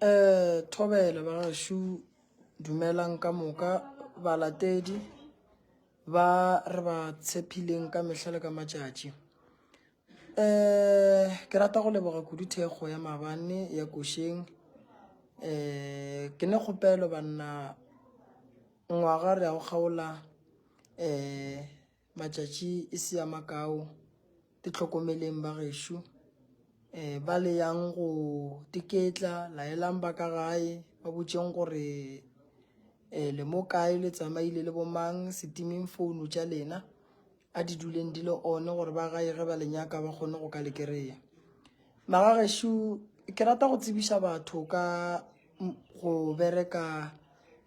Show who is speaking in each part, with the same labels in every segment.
Speaker 1: Um thobela ba gešo dumelang ka moka balatedi ba re ba tshephileng ka mehla le ka matšatši. Um ke rata go leboga kudu thekgo ya maabane ya košeng. Um ke ne kgopelo banna ngwaga re ya go kgaola um Matšatši e se a makao, te hlokomeleng ba gešo. Um ba le yang go tiketla, laelang ba ka gae, ba botšeng gore um le mo kae, le tsamaile le bomang, se timeng founu tša lena, a di duleng di le on gore ba gae ge ba le nyaka ba kgone go ka le kry-a. Magagešo, ke rata go tsebiša batho ka go bereka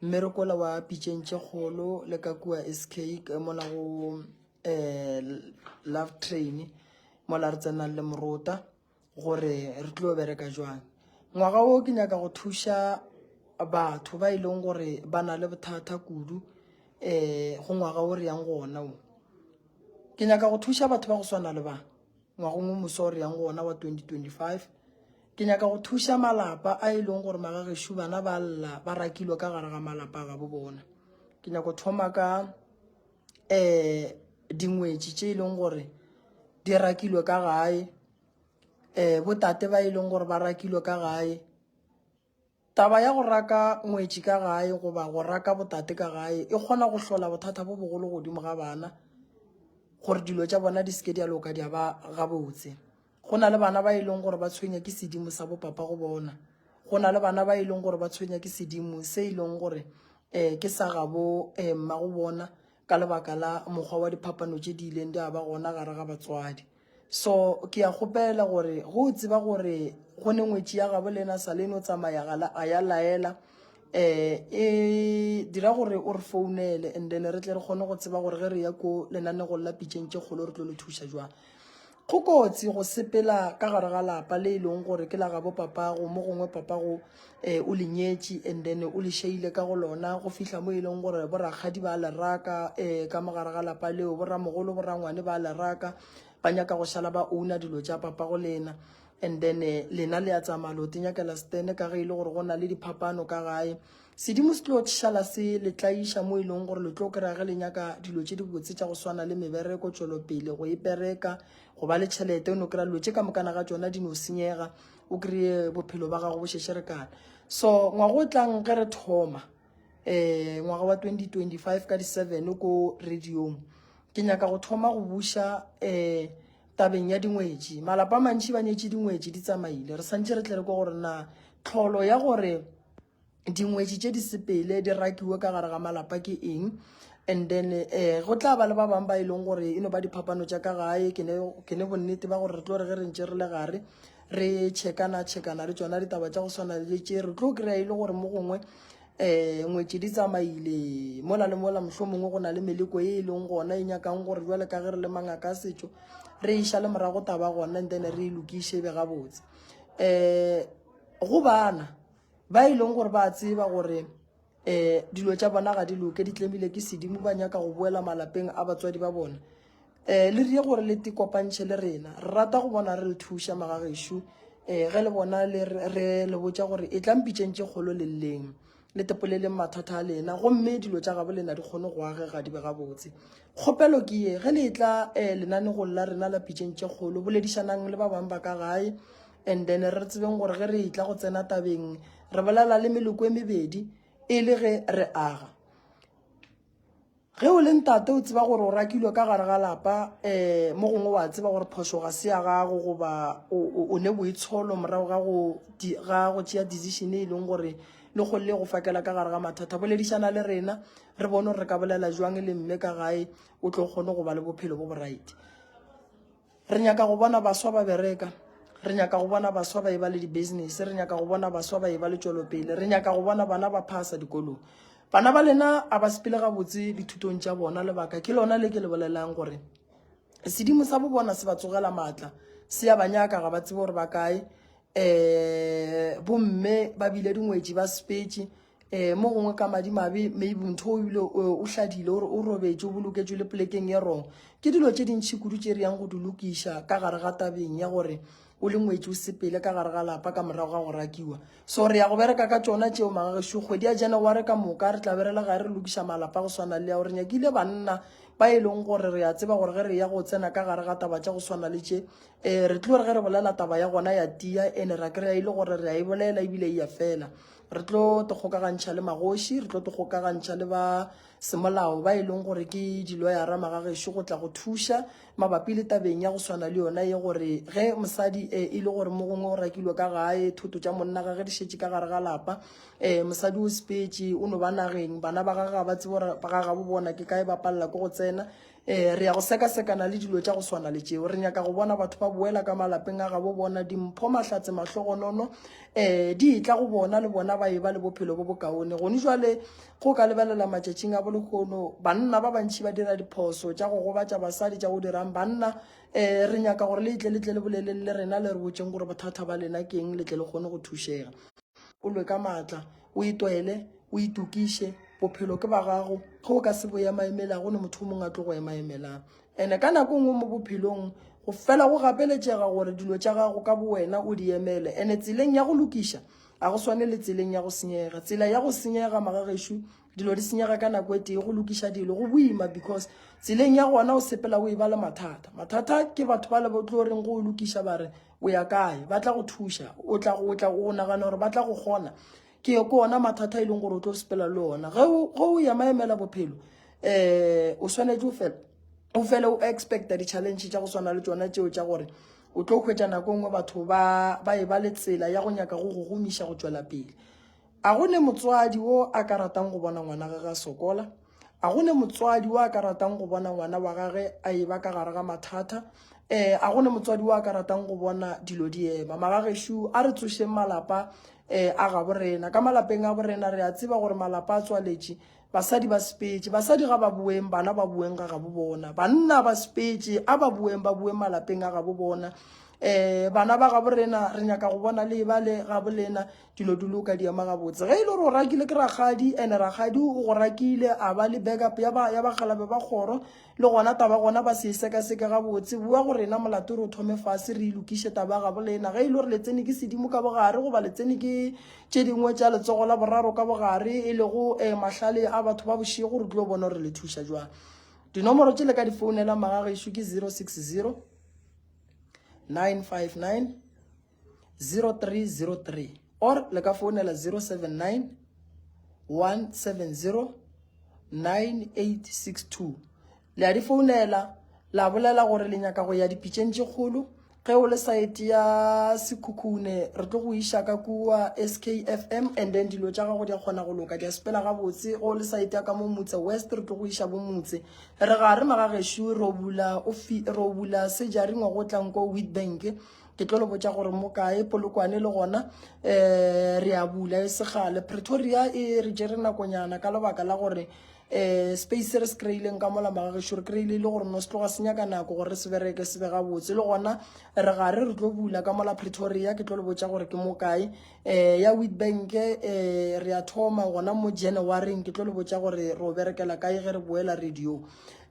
Speaker 1: mmereko ola wa pitšeng tše kgolo le ka kua SK mola go um love train mola re tsenang le morota gore re tlo bereka jwang. Ngwaga wo ke nyaka go thuša batho ba e leng gore ba na le bothata kudu um go ngwaga wo re yang go ona wo. Ke nyaka go thuša batho ba go swana le ba ngwagong o moswa o re yang go ona wa 2025. Ke nyaka go thuša malapa a e leng gore magagešo bana ba lla ba rakilwe ka gare ga malapa a gabo bona. Ke nyaka go thoma ka um dingwetši tše e leng gore di rakilwe ka gae, um botate ba e leng gore ba rakilwe ka gae. Taba ya go raka ngwetši ka gae goba go raka botate ka gae e kgona go hlola bothata bo bogolo godimo ga bana gore dilo tša bona di seke di a loka di a ba gabotse. Go na le bana ba e leng gore ba tshwenya ke sedimo sa bopapa go bona. Go na le bana ba e leng gore ba tshwenya ke sedimo se e leng gore um ke sa gabo um mmago bona ka lebaka la mokgwa wa diphapano tše di ileng di a ba gona gare ga batswadi. So ke a kgopela gore go o tseba gore go ne ngwetši ya gabo le ena sa le no tsamaya ga la a ya laela eh e dira gore o re founele and then re tle re kgone go tseba gore ge re ya ko lenanegong la pitšeng tše kgolo re tlo le thuša jwang. Go kotsi go sepela ka gare ga lapa le e leng gore ke la gabo papago mo gongwe papago eh, o le nyetše and then o le šeile ka go lona go fihla mo e leng gore borakgadi ba le raka eh, ka mogare ga lapa leo boramogolo borangwane ba le raka ba nyaka go šala ba owna dilo tša papago lena and then eh, lena le a tsamaya lo tenyakela stene ka ge e le gore go na le diphapano ka gae sedimo se tlo šala se le tlaiša mo e leng gore le tlo kry-a ge le nyaka dilo tše dibotse tša go swana le mebereko tšwelopele go ipereka go ba le tšhelete o no kry-a dilo tše ka mokana ga tšona di no senyega o kry-e bophelo ba gago bo šešerekana so ngwaga o tlang ge re thoma um ngwaga wa 2025 ka di-seven ko radiong ke nyaka go thoma go buša um tabeng ya dingwetši malapa a mantši ba nyetše dingwetši di tsamaile re santše re tle re ko gore na tlholo ya gore dingwetši tše di sepele di rakiwe ka gare ga malapa ke eng and then eh go tla ba le ba bangwe ba e leng gore e no ba diphapano tša ka gae ke ne bonnete ba gore re tlo re ge re ntše re le gare re chekana chekana le tšona ditaba tša go swana le tše re tlo kry-a e le gore mo gongwe um ngwetši di tsamaile mola le mola mohlho mongwe go na le meleko e e leng gona e nyakang gore jwale ka ge re le mangaka a setšo re iša le morago taba gona and then re e lokiše e be gabotse um go bana Ba e leng gore ba a tseba gore um dilo tša bona ga di loke, di tlemile ke sedimo, ba nyaka go boela malapeng a batswadi ba bona. Um le rie gore le tikopantšhe le rena. Re rata go bona re le thuša magagešo. Um ge le bona le re le botša gore e tlang pitšeng tše kgolo le lleng, le tepoleleng mathata a lena gomme dilo tša gabo lena di kgone go agega di be gabotse. Kgopelo ke ye, ge le etla um lenanegong la rena la pitšeng tše kgolo, boledišanang le ba bangwe ba ka gae and then re tsebeng gore ge re etla go tsena tabeng re bolela le meloko e mebedi e le ge re aga. Ge o le ntate o tseba gore o rakilwe ka gare ga lapa um mo gongwe wa tseba gore phošo ga se ya gago goba o ne boitsholo morago ga go ga go tšea decision e leng gore le kgolle go fakela ka gare ga mathata. Boledišana le rena re bone gore re ka bolela jwang le mme ka gae o tlo kgone go ba le bophelo bo bo right. Re nyaka go bona baswa ba bereka. Re nyaka go bona baswa ba eba le di-business. Re nyaka go bona baswa ba eba le tšwelopele. Re nyaka go bona bana ba phasa dikolong. Bana ba lena a ba sepele gabotse dithutong tša bona. Lebaka ke lona le ke le bolelang gore sedimo sa bo bona se ba tsogela maatla, se ya ba nyaka, ga ba tsebe gore ba kae. Um bomme ba bile dingwetši ba sepetše. um mo gongwe ka madimabe maybe ntho o ebile o hladile o o robetše o boloketšwe le polekeng e wrong. Ke dilo tše dintšhi kudu tše re yang go di lokiša ka gare ga tabeng ya gore o le ngwetši o sepele ka gare ga lapa ka morago ga go rakiwa. So re ya go bereka ka tšona tšeo magagešo. Kgwedi ya January ka moka re tla be re le gae re lokiša malapa go swana le ao. Re nyakile banna ba e leng gore re a tseba gore ge re ya go tsena ka gare ga taba tša go swana le tše um re tlo re ge re bolela taba ya gona ya tia ene ra kry-a e le gore re a e bolela ebile e ya fela. Re tlo te kgokagantšha le magoši, re tlo te kgokagantšha le ba semolao ba e leng gore ke diloyara magagešo go tla go thuša mabapi le tabeng ya go swana le yona ye gore ge mosadi e, e le gore mo gongwe o rakilwe ka gae thoto tša monna gage di šetše ka gare ga lapa um mosadi o sepetše o no ba nageng bana ba gage ga ba tsebe gore ba ga gabo bona ke kae ba palela ke go tsena um re ya go sekasekana le dilo tša go swana le tšeo re nyaka go bona batho ba boela ka malapeng a gabo bona dimpho mahlatse mahlogonono um di etla go bona le bona ba e ba le bophelo bo bokaone gone jwale Go ka lebelela matšatšing a bolehono, banna ba bantši ba dira diphoso tša go gobatša basadi tša go dirang banna. Um re nyaka gore le tle le tle le boleleng le rena le re botšeng gore bothata ba lena ke eng le tle le kgone go thušega. O lwe ka maatla, o itwele, o itokiše, bophelo ke ba gago, ge o ka se bo emaemele ga go ne motho o mongwe a tlo go emaemelang. Ene ka nako nngwe mo bophelong go fela go gapeletšega gore dilo tša gago ka bowena o di emele. Ene tseleng ya go lokiša A go swane le tseleng ya go senyega. Tsela ya go senyega magagešo, dilo di senyega ka nako e tee, go lokiša dilo go boima because tseleng ya gona o sepela o e ba le mathata. Mathata ke batho ba le ba tlo reng go o lokiša ba re o ya kae, ba tla go thuša, o tla go tla o nagana gore ba tla go kgona. Ke ke ona mathata e leng gore o tlo sepela le ona. Ge o ge o ema emela bophelo eh o swanetše o fela o fele o expecta di-challenge tša go swana le tšona tšeo tša gore O tlo hwetša nako nngwe batho ba ba e ba le tsela ya go nyaka go go gomiša go tšwela pele. A go ne motswadi wo a ka ratang go bona ngwana gage a sokola? A go ne motswadi wo a ka ratang go bona ngwana wa gage a e ba ka gare ga mathata? Eh, a go ne motswadi wo a ka ratang go bona dilo di ema? Magagešo, a re tsošeng malapa eh, a gabo rena. Ka malapeng a borena re a tseba gore malapa a tswaletše Basadi ba sepetše, basadi ga ba boeng, bana ba boeng ga gabo bona. Banna ba sepetše, a ba boeng, ba boeng malapeng a gabo bona. Um bana ba gabo rena re nyaka go bona le ba le gabo lena dilo di loka di ema gabotse. Ge e le gore o rakile ke rakgadi ene rakgadi o go rakile a ba le backup ya ba ya bakgalabe ba kgoro le gona taba gona ba se e sekaseke gabotse. Boa go rena molato re o thome fase re e lokiše taba ya gabo lena. Ge e le gore le tsene ke sedimo ka bogare goba le tsene ke tše dingwe tša letsogo la boraro ka bogare e lego eh, mahlale a batho ba bošego re tlo bona gore le thuša jwang dinomoro tše le ka di founela magagešo ke 060 959 0303 or le ka founela 079 170 9862 Le a di founela, la bolela gore le nyaka go ya dipitšeng tše kgolo. Ge o le saete ya Sekhukhune, re tlo go iša ka kua SKFM and then dilo tša gago di a kgona go loka, di a sepela gabotse. Ge o le saete ya ka mo Motse West, re tlo go iša bo Motse. Re gare magagešo, ro bula ofi, ro bula sejari ngwaga o tlang ko Witbank. Ke tlo le botša gore mo kae, Polokwane le gona um re a bula e segale. Pretoria e re tšere nakonyana ka lebaka la gore um space se re se kry-ileng ka mola magagešo re kry-ile e le gore no se tloga se nyaka nako gore re se bereke se be gabotse le gona re gare re tlo bula ka mola pretoria ke tlo le botša gore ke mo kae um ya witbank um re a thoma gona mo januaryng ke tlo le botša gore re o berekela kae ge re boela radio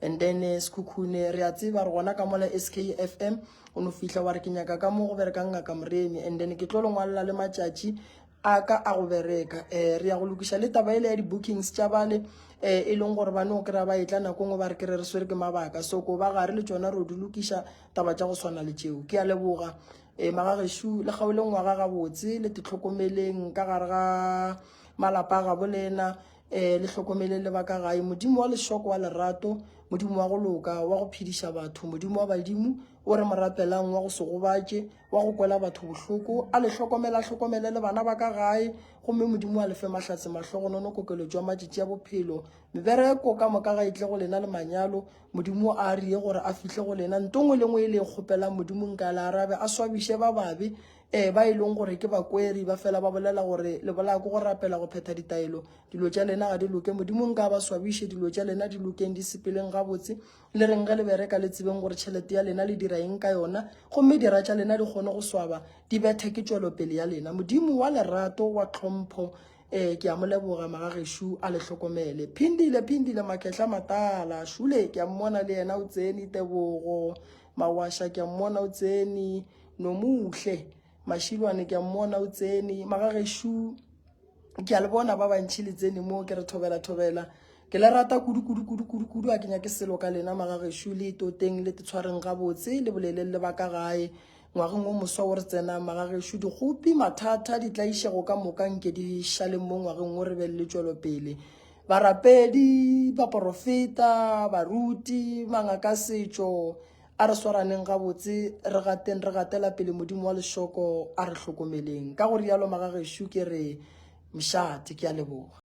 Speaker 1: and then eh, sekhukhune re a tseba re gona ka mola skfm o no fihla wa re ke nyaka ka mo go berekang ngaka moremi and then ke tlo le ngwalela le matšatši a ka a go bereka um re ya go lokiša le taba ele ya di-bookings tša bale um e leng gore ba no kry-a ba etla nako ngwe ba re kere re swere ke mabaka so ko ba gare le tšona re di lokiša taba tša go swana le tšeo ke a leboga um magagešo le kgaole ngwaga gabotse le tetlhokomeleng ka gare ga malapa a gabo lena um le hlokomeleng le ba ka gae modimo wa lešoko wa lerato modimo wa go loka wa go phediša batho modimo wa badimo o re mo rapelang wa go se gobatše wa go kwela batho bohloko, a le hlokomele, a hlokomele le bana ba ka gae, gomme Modimo a le fe mahlatse, mahlogonono, kokeletšo ya matšatši a bophelo, mebereko ka moka ga e tle go lena le manyalo, Modimo a rie gore a fihle go lena, nto nngwe le nngwe e le e kgopelang Modimo nka le arabe, a swabiše ba babe, ee, ba e leng gore ke bakweri, ba fela ba bolela gore le bolaya ke go rapela go phetha ditaelo, dilo tša lena ga di loke, Modimo nka a ba swabiše, dilo tša lena di lokeng, di sepeleng gabotse. Le reng ge le bereka le tsebeng gore tšhelete ya lena le dira eng ka yona, gomme dira tša lena di kgone go swaba, di bethe ke tšwelopele ya lena. Modimo wa lerato, wa tlhompho, ee, ke a mo leboga, magagešo a le hlokomele. Phindile, Phindile, Makehla Matala, Šule, ke a mmona le yena o tsene, Tebogo, Mawasha, ke a mmona o tsene. Nomuhle Mashilwane ke a mmona o tsene. Magagešo ke a le bona ba bantšhi le tsene mo ke re thobela thobela. Ke le rata kudu kudu kudu kudu kudu a ke nyake selo ka lena magagešo le itoteng le tshwareng gabotse le boleleng le ba ka gae. Ngwageng o moswa o re tsenang magagešo dikgopi mathata ditlaišego ka moka nke di šaleng mo ngwageng o re be le tšwelopele. Barapedi, baporofeta, baruti, mangaka a setšo, a re swaraneng gabotse, re gateng re gatela pele Modimo wa lešoko a re hlokomeleng. Ka go rialo magagešo ke re mšate, ke a leboga.